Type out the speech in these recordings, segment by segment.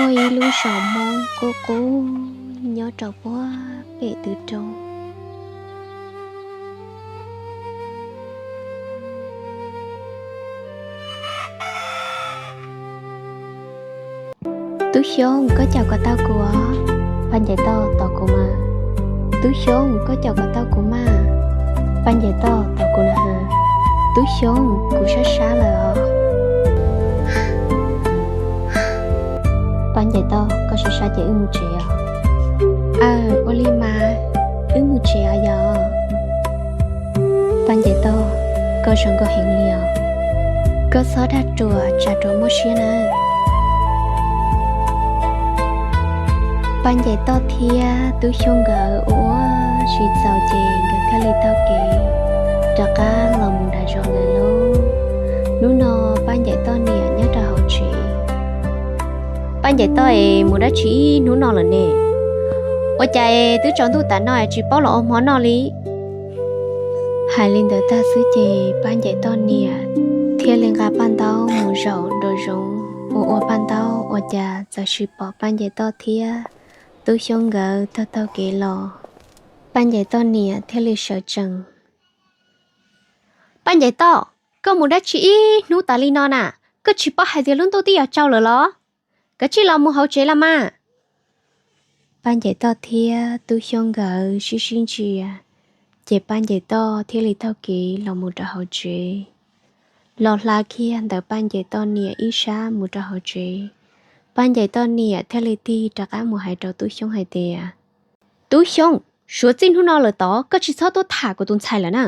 Muaj ib lub zos Hmoob qub qub nyob rau puag pem tw roob. Tub Xyooj, koj caum kom tau kuv os. Paj Ncaim Toj, tos kuv mas. Tub Xyooj, koj caum kom tau kuv mas. Paj Ncaim Toj, tos kuv na. Tub Xyooj, kuv sab sab lawm os. Paj Ncaim Toj, koj sab sab ces wb mus tsev os. Aw, ua li mas, wb mus tsev os yog. Paj Ncaim Toj, koj zoo nkauj heev li os. Koj txhob dag ruam tsam ruam muaj siab na. Paj Ncaim Toj thiab Tub Xyooj nkawd ua ua si txaus ces nkawd thiaj li taug kev rov qab los mus nram zos lawm lauj. Hnub no Paj Ncaim Toj niam nyob rau hauv tsev. Paj Ncaim Toj es mus dab tsi ib hnub no lawm ne? Ua cas es twb tsaus ntuj tas no es tsis paub los ua hmo noj li? Hais li ntawd tag xwb ces Paj Ncaim Toj niam thiaj li nqa paj ntaub mus zaum nraum zoov ua ua paj ntaub, ua cas txawm sis pom Paj Ncaim Toj thiab Tub Xyooj nkawd taug taug kev los. Paj Ncaim Toj niam thiaj li sawv tsees. Paj Ncaim Toj, koj mus dab tsi ib hnub tas li no na? Koj tsis paub hais tias lub ntuj twb yuav tsaus lawm los? Kav tsij los mus hauv tsev los mas. Paj Ncaim Toj thiab Tub Xyooj nkawd sib sib ntsia, ces Paj Ncaim Toj thiaj li taug kev los mus rau hauv tsev, los hla kiag ntawm Paj Ncaim Toj niam ib sab mus rau hauv tsev. Paj Ncaim Toj niam thiaj li tig rov qab mus hais rau Tub Xyooj hais tias, Tub Xyooj, suav txij hnub no lawm tod koj tsis txhob tuaj tham kuv tus ntxhais lawm na.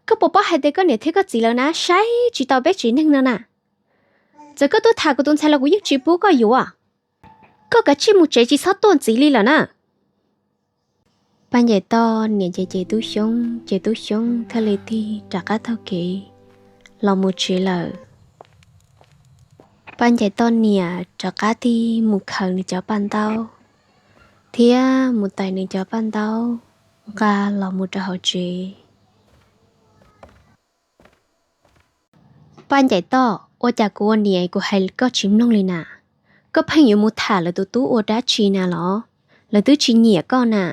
Koj puas paub hais tias koj niam thiab koj txiv lawv na saib tsis taus peb tsev neeg no na? Txawm koj tuaj tham kuv tus ntxhais los kuv yeej tsis pub koj yuav. Koj kav tsij mus tsev tsis txhob tuaj ntxiv li lawm na. Paj Ncaim Toj niam ces cem Tub Xyoob, ces Tub Xyoob thiaj li tig rov qab taug kev los mus tsev lawm. Paj Ncaim Toj niam rov qab tig mus khaws nws cov paj ntaub thiab mus tais nws cov paj ntaub nqa los mus rau hauv tsev. Paj Ncaim Toj, ua cas kuv ua niam kuv hais koj tsis mloog li na? Koj pheej yuav mus tham lawv tus tub ua dab tsi na los? Lawv twb tsis nyiam koj na.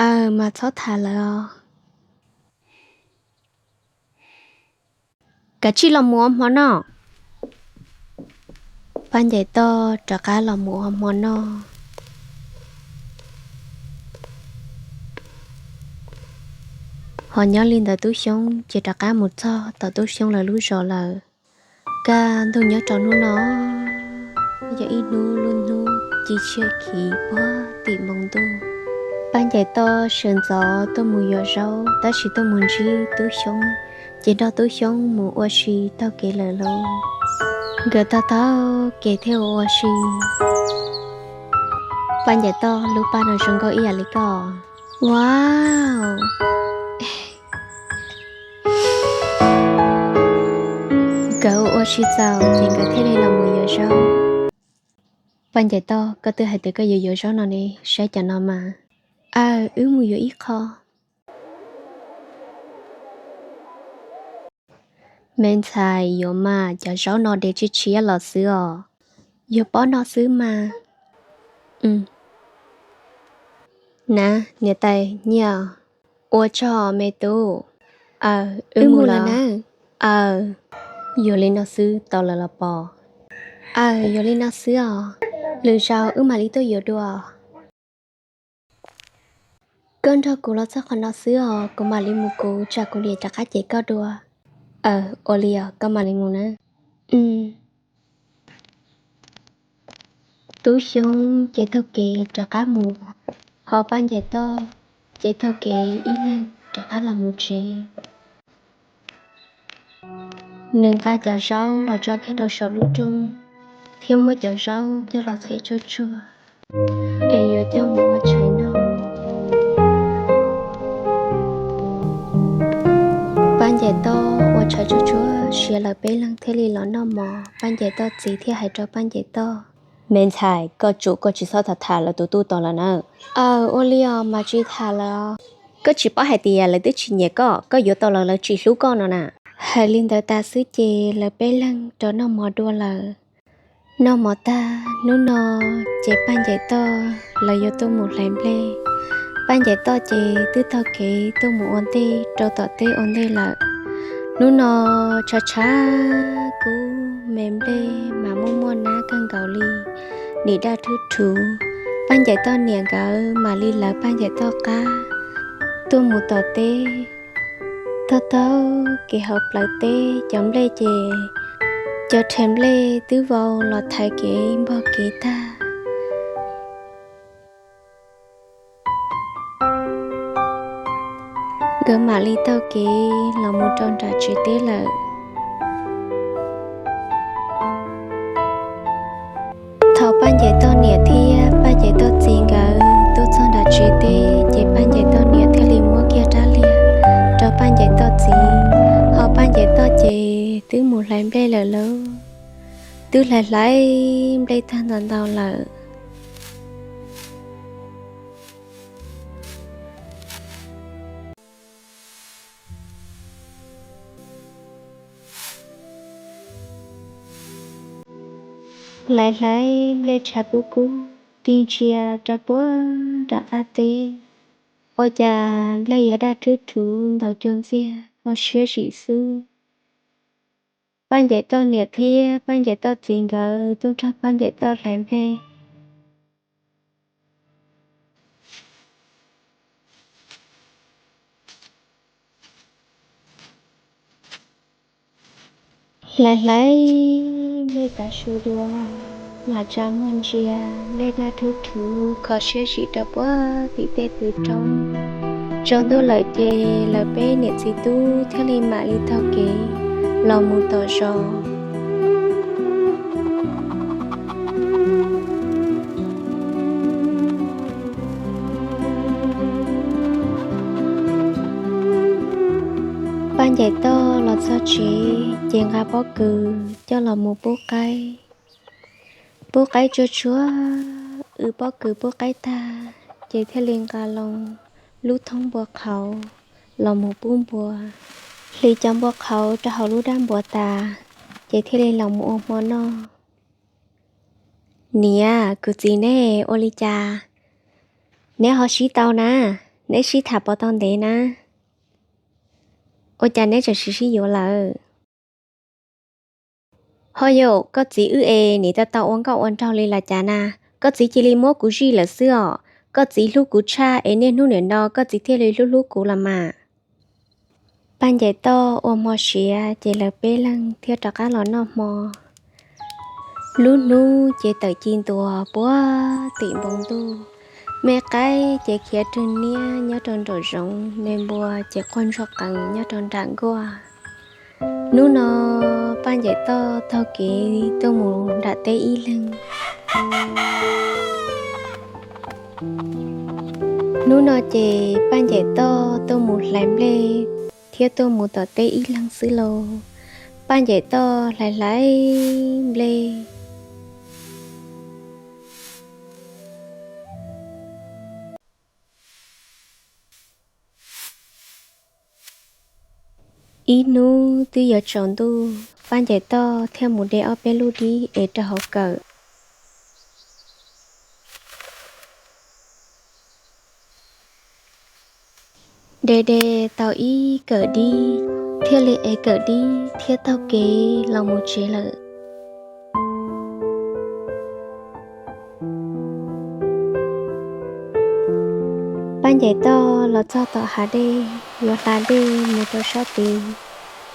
Aw, mas txhob tham lawv os. Kav tsij los mus ua hmo noj. Paj Ncaim Toj rov qab los mus ua hmo noj. Ho nyob li ntawd Tub Xyoob ces rov qab mus txog tom Tub Xyoob lawv lub zos lawm. Kaj ntug nyob rau hnub no yog ib hnub lub hnub ci tshiab khiv puag tim npoo ntuj. Paj Ncaim Toj sawv ntxov tuaj mus yuav zaub, tab sis tuaj mus ntsib Tub Xyoob, ces nrog Tub Xyoob mus ua si taug kev lawm lauj. Nkawd taug taug kev thiab ua ua si. Paj Ncaim Toj, lub paj no zoo nkauj ib yam li koj. Wow! Nkawd ua ua si txaus ces nkawd thiaj li los mus yuav zaub. Paj Ncaim Toj, koj twb hais tias koj yuav yuav zaub no ne, saib cov no mas. Aw, wb mus yuav ib qho. Me ntxhais, yuav mas, cov zaub no de tshiab tshiab los xwb os. Yuav pob no xwb mas. Nav, niam tais, nyiaj. Ua tsaug me tub. Aw, wb mus lawm na. Aw, yuav li no xwb tau lawm los pom? Aw, yuav li no xwb os. Lwm zaus wb mam li tuaj yuav dua. Koj nrog kuv los txog qhov no xwb os, kuv mam li mus kuv tsam kuv niam rov qab cem koj dua. Aw, ua li os, koj mam li mus na. Tub Xyoob ces taug kev rov qab mus, ho Paj Ncaim Toj ces taug kev ib leeg rov qab los mus tsev. Nws nqa cov zaub los tso kiag rau saum lub rooj, thiab muab cov zaub coj los txhiab tsuag tsuag, es yuav coj mus ua tshais noj. Paj Ncaim Toj ua tshais tsuag tsuag siav lawm peb leeg thiaj li los noj mov. Paj Ncaim Toj txiv thiaj hais rau Paj Ncaim Toj, me ntxhais, koj tsum koj tsis txhob tham tham lawv tus tub tod lawm na. Aw, ua li os, mas tsis tham lawm os. Koj tsis paub hais tias lawv twb tsis nyiam koj, koj yuav tau los lawv tsis hlub koj no na. Hais li ntawd tas xwb ces lawv peb leeg rov noj mov dua lawm. Noj mov tag hnub no ces Paj Ncaim Toj lawv yuav tuaj mus hlais nplej. Paj Ncaim Toj ces twb taug kev tuaj mus ua ntej rau tom teb ua ntej lawm. Hnub no tshav tshav kub me nplej mas muaj muaj nab kawg nkaus li, nim daj rhuv rhuv. Paj Ncaim Toj niam nkawd mam li lawv Paj Ncaim Toj qab tuaj mus tom teb. Taug taug kev hauv plawv teb cov nplej ces cov rhe nplej twb vau los thaiv kev npog kev tag. Nkawd mam li taug kev los mus rau nram tsev teb lawm. Thaum Paj Ncaim Toj niam thiab Paj Ncaim Toj txiv nkawd tuaj txog nram tsev teb ces Paj Ncaim Toj niam thiaj li muab kiag rab liag rau Paj Ncaim Toj txiv, ho Paj Ncaim Toj ces twb mus hlais nplej lawm lauj. Twb hlais hlais nplej tag ntau ntau lawm. Hlais hlais nplej tshav kub kub, tig ntsia rau puag nram qab teb, ua cas nplej yuav daj rhuv rhuv ntaus cuag ntxiag, ho siab zim xwb. Paj Ncaim Toj niam thiab Paj Ncaim Toj txiv nkawd tuaj nrog Paj Ncaim Toj hlais nplej. Hlais hlais nplej tav su dua, mam tsa muag ntsia nplej daj rhuv rhuv kho siab zim rau puag tim tej tw roob. Tsaus ntuj lawm ces lawv peb niam txiv tub thiaj li mam li taug kev los mus tom zos. Paj Ncaim Toj los txog tsev ces nqa pob kws coj los mus pub qaib. Pub qaib tsuag tsuag, wb pob kws pub qaib tag ces thiaj li nqa loo lub thoob npua qhauv los mus pub npua. Hliv cov npua qhauv rau hauv lub dab npua tas ces thiaj li los mus ua hmo noj. Niam, kuv txiv neb ua li cas? Neb ho sib tau na? Neb sib tham puas tau ntev na? Ua cas neb tseem sib sib yuav lawm? Ho yom, koj txiv wb es nim tau tau ua nkauj ua nraug li los cas na? Koj txiv cia li muab kuv zij lawm xwb os. Koj txiv hlub kuv tshaj es niaj hnub niam no koj txiv thiaj li hlub hlub kuv los mas. Paj Ncaim Toj ua hmo siav ces lawv peb leeg thiaj rov qab los noj hmo. Lub hnub ces tawm ci ntuas puag tim npoo ntuj, me qaib ces khiav rwg niab nyob rau nraum zoov, me npua ces quaj ntsuag qees nyob rau nram nkuaj. Hnub no Paj Ncaim Toj taug kev tuaj mus nram teb ib leeg. Hnub no ces Paj Ncaim Toj tuaj mus hlais nplej thiab tuaj mus tom teb ib leeg xwb lauj. Paj Ncaim Toj hlais hlais nplej. Ib hnub twb yuav tsaus ntuj, Paj Ncaim Toj thiaj mus de ob peb lub dib ev rau hauv kawm. De de tau ib kawm dib, thiaj li ev kawm dib thiab taug kev los mus tsev lawm. Paj Ncaim Toj los txog tom hav dej, yuav hla dej mus rau sab tid,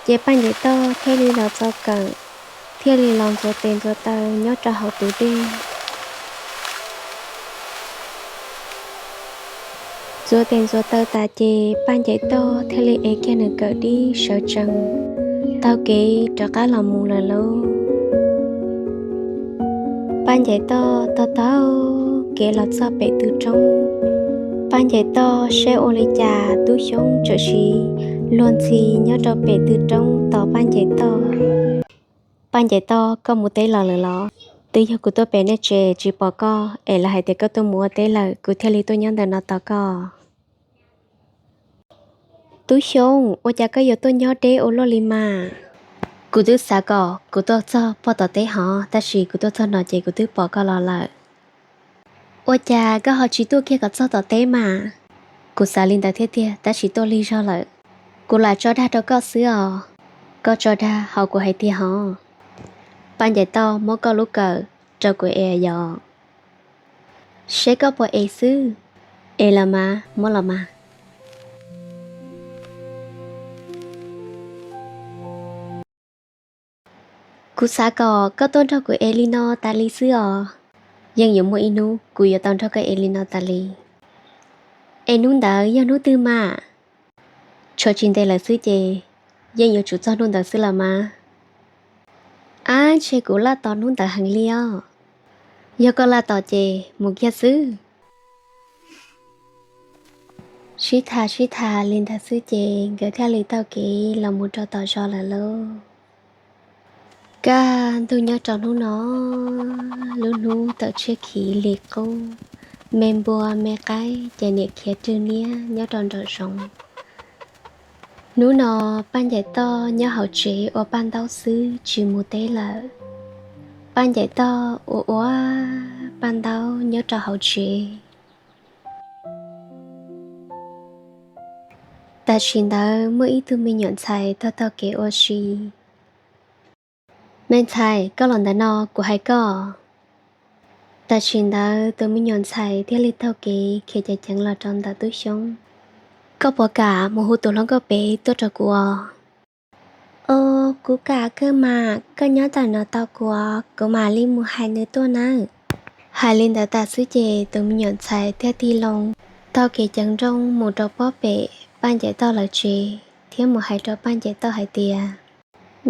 ces Paj Ncaim Toj thiaj li los txo kawm, thiaj li los ntxuav tes ntxuav taw nyob rau hauv tus dej. Ntxuav tes ntxuav taw tas ces Paj Ncaim Toj thiaj li ev kiag nws kawm dib sawv tsees, taug kev rov qab los mus lawm lauj. Paj Ncaim Toj taug taug kev los txog pem tw roob. Paj Ncaim Toj saib ua li cas Tub Xyoob tseem siv luag ntxhi nyob rau pem tw roob tos Paj Ncaim Toj. Paj Ncaim Toj, koj mus teb los lawm los? Twb yog kuv tuaj pem nej tsev tsis pom koj es lawv hais tias koj tuaj mus ua teb lawm, kuv thiaj li tuaj nyob ntawm no tos koj. Tub Xyoob, ua cas koj yuav tuaj nyob deb ua luaj li mas? Kuv twb xav kom kuv tuaj txog puag tom teb hov, tab sis kuv tuaj txog no ces kuv twb pom koj los lawm. Ua cas koj ho tsis tuaj kiag kom txog tom teb mas? Kuv xav li ntawd thiab tiag, tab sis tuaj lig zog lawm. Kuv lam tso dag rau koj xwb os. Koj tso dag ho kuv hais tiag hov. Paj Ncaim Toj muab koj lub kawm rau kuv es yog seb koj puas es xwb. Es los mas, muab los mas. Kuv xav kom koj tuaj nrog kuv es li no tas li xwb os. Yeej yuav muaj ib hnub kuv yuav tau nrog koj es li no tas li. Es hnub ntawd yog hnub twg mas? Tshuav tsis ntev lawm xwb ces yeej yuav tsum txog hnub ntawd xwb los mas. Ab, ntshe kuv laj tos hnub ntawd heev li os. Yog koj laj tos ces mus kiag xwb. Sib tham sib tham li ntawd xwb ces nkawd thiaj li taug kev los mus rau tom zos lawm lauj. Kaj ntug nyob rau hnub no, lub hnub tawm tshiab khiv li qub, me npua me qaib ces niam khiav rwg niab nyob rau nraum zoov. Hnub no Paj Ncaim Toj nyob hauv tsev ua paj ntaub xwb tsis mus teb lawm. Paj Ncaim Toj ua ua paj ntaub nyob rau hauv tsev. Tam sim ntawd muaj ib tug me nyuam ntxhais taug taug kev ua si. Me ntxhais, koj los ntawm no kuv hais koj. Tam sim ntawd tus me nyuam ntxhais thiaj li taug kev khiav ceev ceev los rau ntawm Tub Xyoob. Koj puas kam mus hu tus hluas nkauj pem tuaj rau kuv os? Os, kuv kam kawg mas, koj nyob ntawm no tos kuv, kuv mam li mus hais nws tuaj nawb. Hais li ntawd tas xwb ces tus me nyuam ntxhais thiaj tig loo taug kev ceev nrooj mus rau pob pem Paj Ncaim Toj lawv tsev thiab mus hais rau Paj Ncaim Toj hais tias,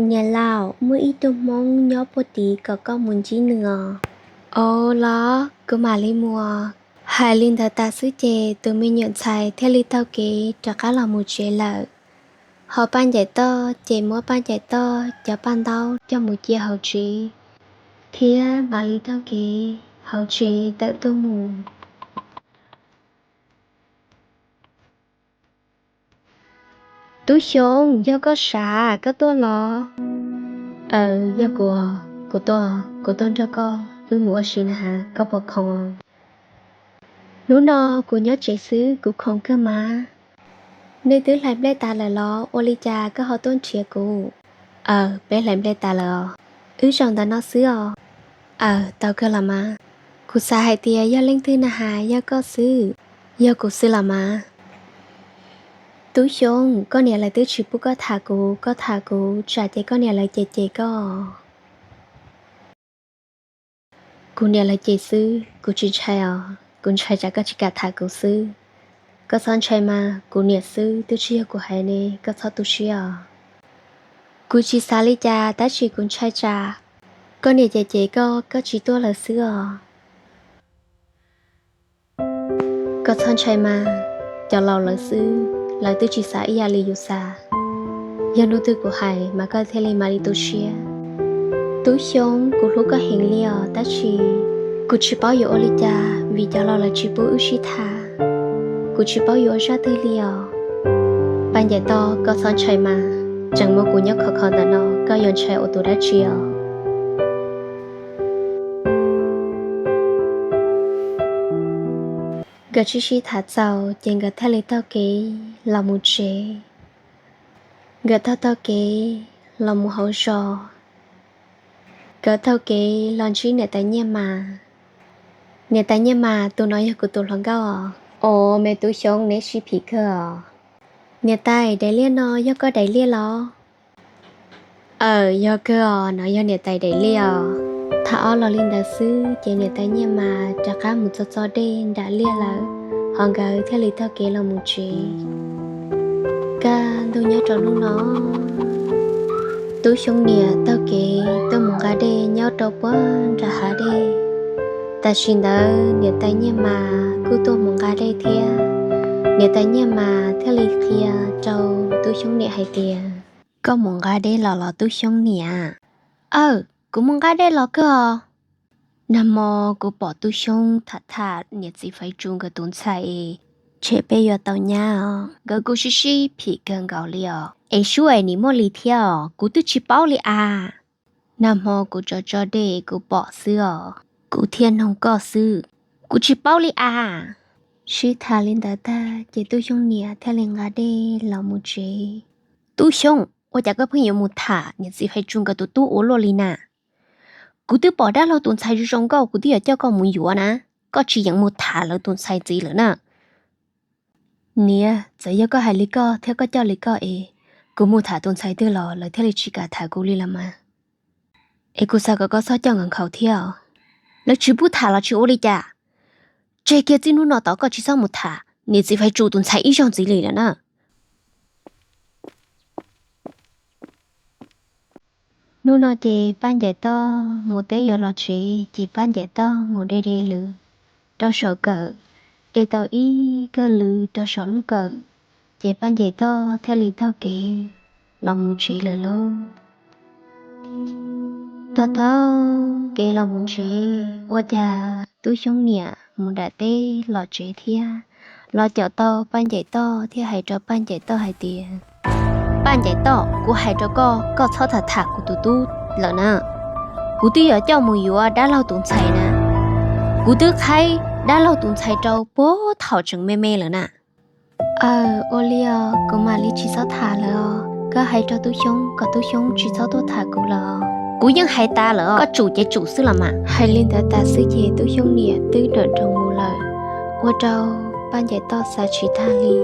Niam laus, muaj ib tug Hmoob nyob puag tid kom koj mus ntsib nws os. Au los, kuv mam li mus. Hais li ntawd tas xwb ces tus me nyuam ntxhais thiaj li taug kev rov qab los mus tsev lawm. Ho Paj Ncaim Toj ces muab Paj Ncaim Toj cov paj ntaub coj mus cia hauv tsev thiab mam li taug kev hauv tsev tawm tuaj mus. Tub Xyooj, yog koj sav koj tuaj los? Aws, yog kuv, kuv tuaj, kuv tuaj nrog koj wb mus ua si na has, koj puas khoom? Hnub no kuv nyob tsev xwb, kuv khoom kawg mas. Nej twb hlais nplej tas lawm los ua li cas koj ho tuaj nrhiav kuv? Aws, peb hlais nplej tas lawm os. Wb zaum ntawm no xwb os. Aws, tau kawg los mas. Kuv xav hais tias yog leej twg na has, yog koj xwb? Yog kuv xwb los mas. Tub Xyooj, koj niam lawv twb tsis pub koj tham kuv, koj tham kuv tsam ces koj niam lawv cem cem koj. Kuv niam lawv cem xwb, kuv tsis ntshai os, kuv ntshai tsam koj tsis kam tham kuv xwb. Koj txhob ntshai mas, kuv niam xwb twb tsis yog kuv hais ne, koj txhob tu siab os. Kuv tsis xav li cas tab sis kuv ntshai tsam koj niam cem cem koj, koj tsis tuaj lawm xwb os. Koj txhob ntshai mas, cov laus lawv xwb, lawv twb tsis xav ib yam li yus xav. Yog hnub twg kuv hais mas koj thiaj li mam li tu siab. Tub Xyooj, kuv hlub koj heev li os tab sis kuv tsis paub yuav ua li cas vim cov laus lawv tsis pub wb sib tham. Kuv tsis paub yuav ua zaj twg li os. Paj Ncaim Toj, koj txhob ntshai mas, tseem muaj kuv nyob khov kho ntawm no, koj yuav ntshai ua tus dab tsi os? Nkawd sib sib tham txaus ces nkawd thiaj li taug kev los mus tsev. Nkawd taug taug kev los mus hauv zos, nkawd taug kev los ntsib niam tais Nyiaj Mas. Niam tais Nyiaj Mas, tus no yog kuv tus hluas nkauj os. Os, me Tub Xyooj, neb sib phim kawg os. Niam tais, daim liaj no yog koj daim liaj los? Aws, yog kawg os, no yog niam tais daim liaj os. Tham ob los li ntawd xwb ces niam tais Nyiaj Mas rov qab mus txo txo dej nram liaj lawm, ho nkawd thiaj li taug kev los mus tsev. Kaj ntug nyob rau hnub no, Tub Xyooj niam taug kev tuaj mus nqa dej nyob rau puag nram hav dej. Tam sim ntawd niam tais Nyiaj Mas kuj tuaj mus nqa dej thiab. Niam tais Nyiaj Mas thiaj li qhia rau Tub Xyooj niam hais tias, Koj mus nqa dej los los Tub Xyooj niam? Aw, kuv mus nqa dej los kawg os. Nag hmo kuv pom Tub Xyooj tham tham niam txiv Faiv Tsu nkawd tus ntxhais es Tshem peb yuav tau nyab os. Nkawd kuj sib sib phim kawg nkaus li os. Es sub es nim muaj li thiab os, kuv twb tsis paub li as. Nag hmo kuv tso tso dej kuv pom xwb os, kuv thiaj noog koj xwb. Kuv tsis paub li as. Sib tham li ntawd tag ces Tub Xyooj niam thiaj li nqa dej los mus tsev. Tub Xyooj, ua cas koj pheej yuav mus tham niam txiv Faiv Tsu nkawd tus tub ua luaj li na? Kuv twb pom dab laug tus ntxhais zoo zoo nkauj, kuv twb yuav coj koj mus yuav na, koj tsis yeem mus tham lawv tus ntxhais ntxiv lawm na. Niam, txawm yog koj hais li koj thiab koj coj li koj es, kuv mus tham tus ntxhais twg los lawv thiaj li tsis kam tham kuv li los mas. Es kuv xav kom koj txhob coj nkhaus nkhaus thiab os. Lawv tsis pub tham los tsis ua li cas. Tseg kiag txij hnub no tod koj tsis txhob mus tham niam txiv Faiv Tsu tus ntxhais ib zaug ntxiv li lawm na. Hnub no ces Paj Ncaim Toj mus teb yuav los tsev ces Paj Ncaim Toj mus de de lwm rau saum kawm, de tau ib kawm lwm rau saum lub kawm, ces Paj Ncaim Toj thiaj li taug kev los mus tsev lawm lauj. Taug taug kev los mus tsev, ua cas Tub Xyoob niam mus nram teb los tsev thiab, los caum tau Paj Ncaim Toj thiab hais rau Paj Ncaim Toj hais tias, Paj Ncaim Toj, kuv hais rau koj, koj txhob tham tham kuv tus tub lawm na. Kuv twb yuav coj mus yuav dab laug tus ntxhais na. Kuv twb qhaib dab laug tus ntxhais rau puag thaum tseem me me lawm na. Aw, ua li os, kuv mam li tsis txhob tham lawm os. Koj hais rau Tub Xyoob kom Tub Xyoob tsis txhob tuaj tham kuv lawm os. Kuv yeej hais tas lawm os, koj tsum ces tsum xwb los mas. Hais li ntawd tas xwb ces Tub Xyoob niam twb nrawm nroos mus lawm, ua rau Paj Ncaim Toj xav tsis tag li.